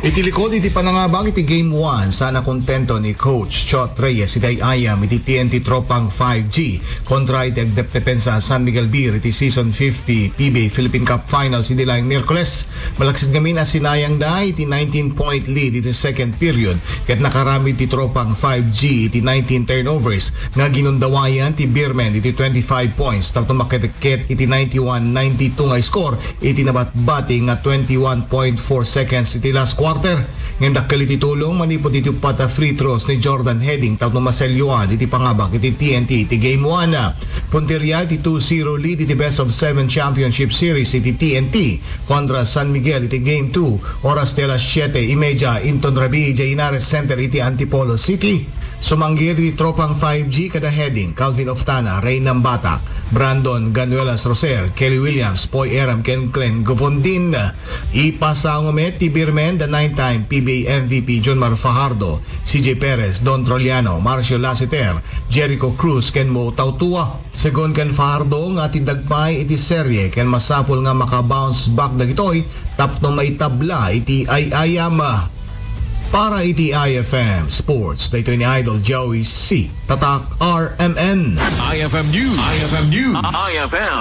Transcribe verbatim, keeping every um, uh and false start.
Iti likod iti panangabak iti Game one, saan a kontento ni Coach Chot Reyes iti ay-ayam iti T N T Tropang five G kontra iti agdepdepensa a San Miguel Beer iti Season fifty P B A Philippine Cup Finals idi laeng Miyerkules. Malaksid ngamin a sinayangda iti nineteen-point lead iti second period ket nakaramid ti Tropang five G iti nineteen turnovers nga ginundawayan ti Beermen iti twenty-five points tapno makadikket iti ninety-one ninety-two nga score iti nabatbati nga twenty-one point four seconds iti last quarter. Ngem dakkel iti tulong manipud iti uppat a free throws ni Jordan Heading tapno maselyoan iti pangabak iti T N T iti Game one. Punteria iti two zero lead iti best of seven championship series iti T N T kontra San Miguel iti Game two, oras ti alas siete y media inton rabii idiay Henares Center iti Antipolo City. Sumanggit iti Tropang five G kada Heading, Calvin Oftana, Rey Nambata, Brandon Ganuelas Roser, Kelly Williams, Poy Eram ken Glenn Gopondin. Ipasango met ti Beermen da nine-time P B A M V P Junmar Fajardo, C J Perez, Don Trollano, Marcio Lassiter, Jericho Cruz ken Mo Tautua. Segun ken Fajardo nga tindag pay iti serye ken masapul nga maka-bounce back dagitoy tapno maitabla iti ay-ayam. Para iti I F M Sports, daytoy ni Idol Joey C. Tatak R M N. I F M News. I F M News. I F M